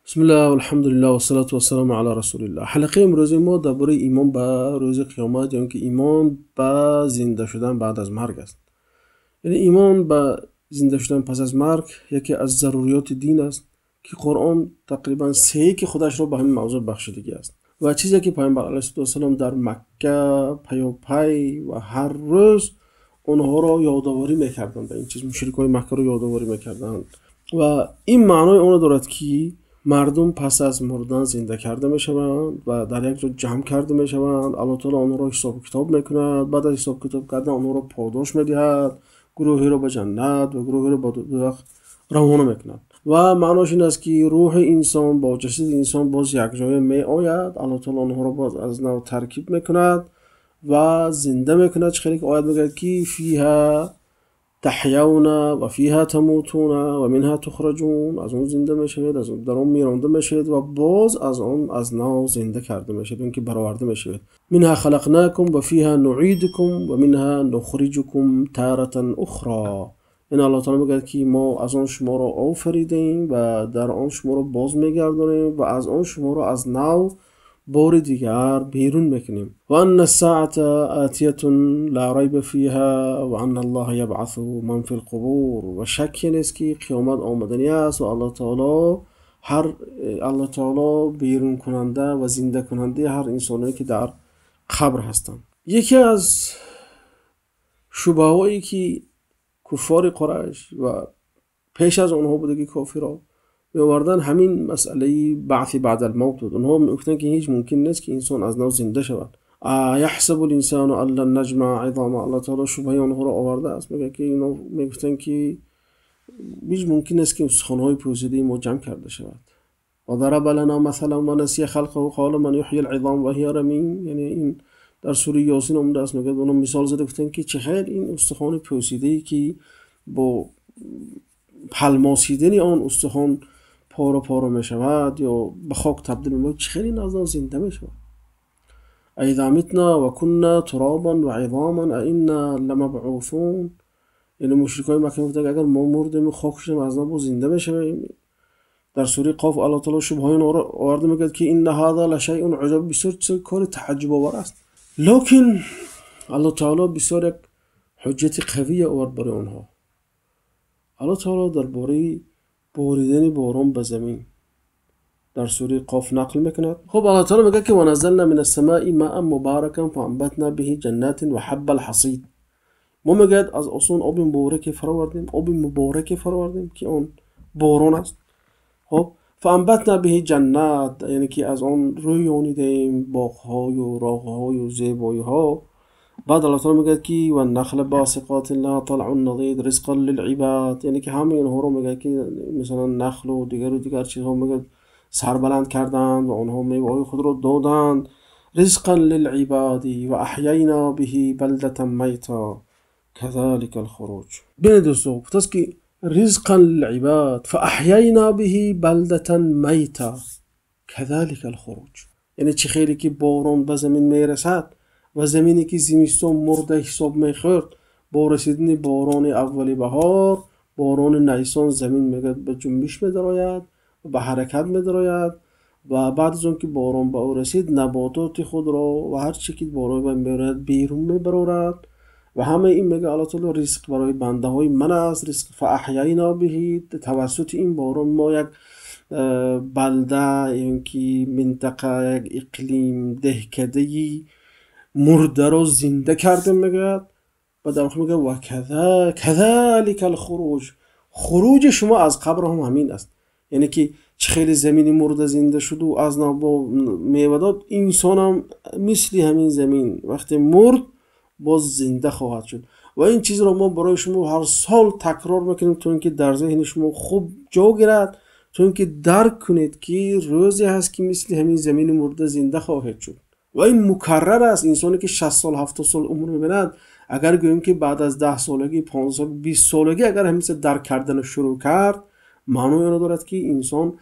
بسم الله والحمد لله والصلاة والسلام على رسول الله. حلقه امروزی ما درباره ایمان به روز قیامت یا اینکه ایمان به زنده شدن بعد از مرگ است. یعنی ایمان به زنده شدن پس از مرگ یکی از ضروریات دین است که قرآن تقریبا سه که خودش را به همین موضوع بخشیدگی است. و چیزی که پیامبر علیه السلام در مکه پیاپی و هر روز اونها را یادآوری میکردند، به این چیز مشرکای مکه را یادآوری میکردند و این معنای اون دارد که مردم پس از مردن زنده کرده میشوند و در یک جا جمع کرده میشوند. الله تعالی آنها را حساب کتاب میکند، بعد از حساب کتاب کردن آنها را پاداش میدهد، گروهی را به جنت و گروهی را به دوزخ روانه میکند. و معناش این است که روح انسان با جسد انسان باز یک جای می آید، الله تعالی آنها را باز از نو ترکیب میکند و زنده میکند. خیلی که آیت میگه که فیها تحیون و فیها تموتون و منها تخرجون، از اون زنده میشوید، از اون در اون میرانده میشوید و باز از اون از نو زنده کرده میشوید، اون که برآورده میشوید. منها خلقناکم و فیها نعیدکم و منها نخرجکم تارة اخرى. این الله تعالی میگه که ما از آن شما را آفریدیم و در آن شما را باز میگردانیم و از آن شما را از نو بار دیگر بیرون میکنیم. و ان الساعة آتیة لا ریب فیها و ان الله یبعث من فی القبور. و شکی نیست که قیامت آمدنی است و الله تعالی بیرون کننده و زنده کننده هر انسانی که در قبر هستند. یکی از شبههایی که کفار قریش و پیش از آنها بوده که کافرها می‌آوردن همین مسئله بعث بعد الموت بود. اونها میگفتن که هیچ ممکن نیست که انسان از نو زنده شود. یحسب الانسان ان لن نجمع عظامه. الله تعالی شبهه آنها را آورده است، میگه که اینا میگفتن که هیچ ممکن نیست که استخوان‌های پوسیده ما جمع کرده شود. و ضرب لنا مثلا و نسی خلقه قال من یحیی العظام و هی رمیم. یعنی این در سوره یاسین آمده است، میگه اونها مثال زده گفتن که چه خیر این استخوان پوسیده که با پلماسیدن آن استخوان پاره پاره می شود یا به خاک تبدیل می شود، چه خیلی از آن زنده می شود. اذا متنا و كنا ترابا و عظاما ائنا لمبعوثون. یعنی مشرکای مکه گفتند اگر ما مردیم و خاک شدیم از نو زنده می شویم. در سوره قاف الله تعالی شبهه آنها را آورده، میگه که ان هذا لشیء عجب، بسیار کار تعجب آور است. لکن الله تعالی بسیار یک حجت قوی آورد برای آنها. الله تعالی درباره باریدن باران به زمین در سوره قاف نقل میکند. خب الله تعالی میگه که ونزلنا من السماء ماء مبارکا فانبتنا به جنات و حب الحصید. ما میگه از آسمان آب مبارک فراوردیم، آب مبارک فراوردیم که آن باران است. خب فانبتنا به جنات، یعنی که از آن رویانیدیم باغ‌های و راغ‌های و زیبایی‌ها. بعد الله تعالی میگه که و النخل باسقات لها طلع نضید رزقا للعباد. یعنی که همه اینها رو میگه که مثلا نخل و دیگر و دیگر چیزها میگه سر بلند کردند و آنها میوه خود رو دادند. رزقا للعباد و احیینا به بلدة میتا كذلك الخروج. ببینید دوستو، گفت است که رزقا للعباد فاحیینا به بلدة میتا كذلك الخروج. یعنی چه خیلی که باران به زمین میرسد و زمینی که زمستان مرده حساب میخورد، با رسیدن باران اول بهار، باران نیسان، زمین میگه به جنبش میدراید و به حرکت میدراید و بعد از اون که باران به او رسید نباتات خود را و هر چی که باران میبرد بیرون میبرارد و همه این میگه الله تعالی رزق برای بنده های من است. رزق فاحیینا به، توسط این باران ما یک بلده، یعنی منطقه، یک اقلیم، دهکده مرده رو زنده کرده میگه. و در آخر میگه و كذلك الخروج. خروج شما از قبر هم همین است. یعنی که چه خیلی زمینی مرده زنده شد و از نو با میوه داد، انسان هم مثل همین زمین وقتی مرد باز زنده خواهد شد. و این چیز رو ما برای شما هر سال تکرار میکنیم تا اینکه در ذهن شما خوب جا گیرد، تا اینکه درک کنید که روزی هست که مثل همین زمین مرده زنده خواهد شد. و این مکرر است. انسانی که 60 سال 70 سال عمر میبیند، اگر گوییم که بعد از 10 سالگی، 15 سال، 20 سالگی اگر همیشه درک کردن شروع کرد، معنای آن دارد که انسان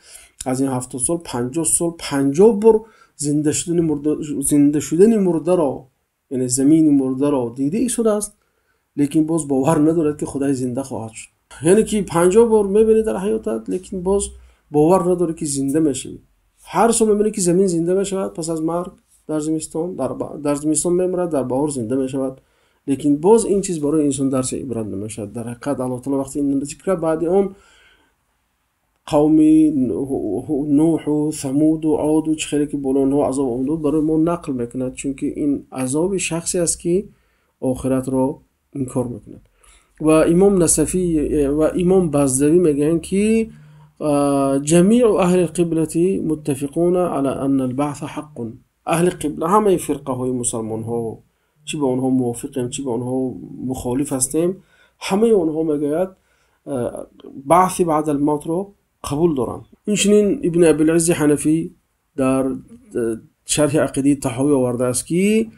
از این 70 سال 50 سال 50 بار زنده شدن مرده را، یعنی زمین مرده را دیده ایستاده است، لیکن باز باور ندارد که خدای زنده خواهد شد. یعنی که 50 بار میبینی در حیاتت، لیکن باز Бовар надорӣ, ки зинда мешавӣ. Ҳар сол мебинӣ, ки замин зинда мешавад пас аз марг дар зимистон, дар зимистон мемирад, дар баҳор зинда мешавад. Лекин боз ин чиз барои инсон дарси ибрат намешавад. Дар ҳақиқат Аллоҳ таъоло вақте ин зикр кард, баъди он қавми Нӯҳу Самуду Оду чӣ хеле ки боло онҳо азоб омада буд, барои мо нақл мекунад, чунки ин азоби шахсе аст, ки охиратро инкор мекунад. Ва имом Насафӣ ва имом Баздавӣ мегӯянд, ки ҷамиъу аҳли қиблати муттафиқуна ала анна ал-баъса ҳаққун. Аҳли қибла, ҳамаи фирқаҳои мусалмонҳо, чӣ ба онҳо мувофиқем, чӣ ба онҳо мухолиф ҳастем, ҳамаи онҳо мегӯяд баъси баъд ал-мавтро қабул доранд. Инчунин Ибни Абилиззи Ҳанафӣ дар шарҳи ақидаи Таҳовӣ овардааст, ки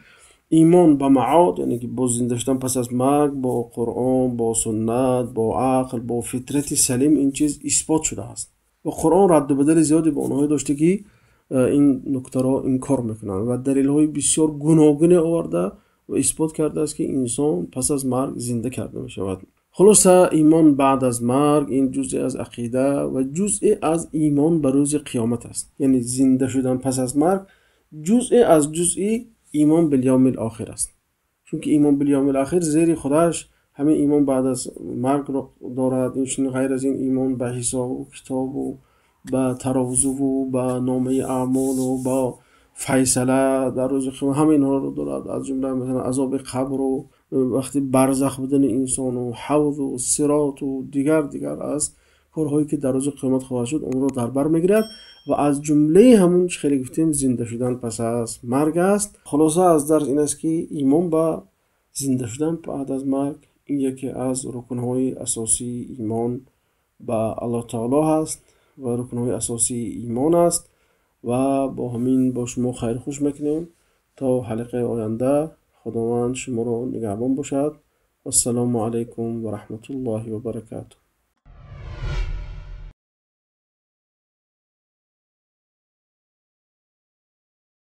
имон ба маод, яъне ки боз зинда шудан пас аз марг, бо Қуръон, бо суннат, бо ақл, бо фитрати салим ин чиз исбот шудааст. Ва Қуръон радду бадали зиёде ба онҳое дошта, ки ин нуктаро инкор мекунанд, ва далелҳои бисёр гуногуне оварда ва исбот кардааст, ки инсон пас аз марг зинда карда мешавад. Хулоса, имон баъд аз марг ин ҷузъе аз ақида ва ҷузъе аз имон ба рӯзи қиёмат аст. Яъне зинда шудан пас аз марг ҷузъе аз ҷузъи имон билявмил охир аст, чунки имон билявмил охир зери худаш ҳамин имон баъд аз маргро дорад. Инчунин ғайр аз ин имон ба ҳисобу китобу ба тарозуву ба номаи аъмолу ба файсала дар рӯзи қиёмат, ҳама инҳоро дорад. Аз ҷумла масалан азоби қабру вақти барзах будани инсону ҳавзу сироту дигар аз корҳое, ки дар рӯзи қиёмат хоҳад шуд, онро дар бар мегирад. Ва аз ҷумлаи ҳамун чӣ хеле гуфтем, зинда шудан пас аз марг аст. Хулоса аз дарс ин аст, ки имон ба зинда шудан баъд аз марг ин яке аз рукнҳои асосии имон ба Аллоҳ таоло ҳаст ва рукнҳои асосии имон аст. Ва бо ҳамин бо шумо хайрхуш мекунем то ҳалқаи оянда. Худованд шуморо нигаҳбон бошад. Вассалому алайкум ва раҳматуллоҳи ва баракатуҳ.